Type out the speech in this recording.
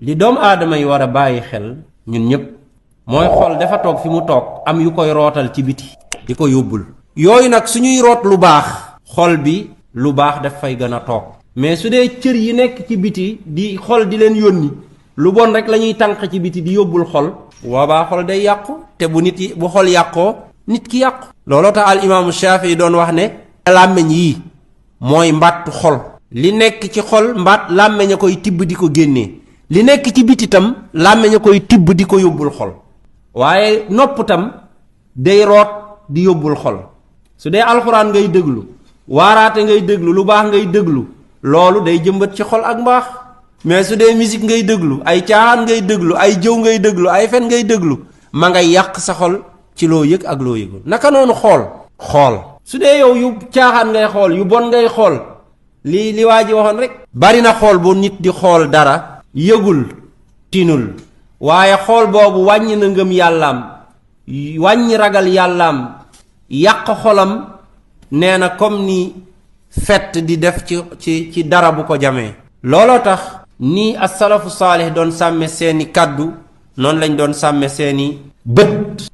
li doom aadama yi war a bàyyi xel ñun ñëpp mooy xol dafa toog fi mu toog am yu koy rootal ci biti di ko yóbbul yooyu nag suñuy root lu baax xol bi lu baax daf fay gën a toog mais su dee cër yi nekk ci biti di xol di leen yónni lu bon rek la ñuy tànq ci biti di yóbbul xol waabaa xol day yàqu te bu nit yi bu xol yàqoo nit ki yàqu looloo tax al imaamu Shaafi'i doon wax ne làmmeñ yii mooy mbàttu xol li nekk ci xol làmmeñ a koy tibb di ko génnee li nekk ci biti tam làmmeñ a koy tibb di ko yóbbul xol waaye nopp tam day root di yóbbul xol su dee alxuraan ngay déglu waaraate ngay déglu lu baax ngay déglu loolu day jëmbat ci xol ak mbaax mais su dee musique ngay déglu ay caaxaan ngay déglu ay jëw ngay déglu ay fen ngay déglu ma ngay yàq sa xol ci loo yëg ak loo yëgul naka noonu xool su dee yow yu caaxaan ngay xool yu bon ngay xool li waa ji waxoon rek bari na xool bu nit di xool dara yëgul tinul waaye xool boobu wàññi na ngëm yàllaam wàññi ragal yàllaam yàq xolam nee na comme ni fett di def ci dara bu ko jamee looloo tax nii as-salafu saalih doon sàmme seeni kàddu noonu lañ doon sàmme seeni bët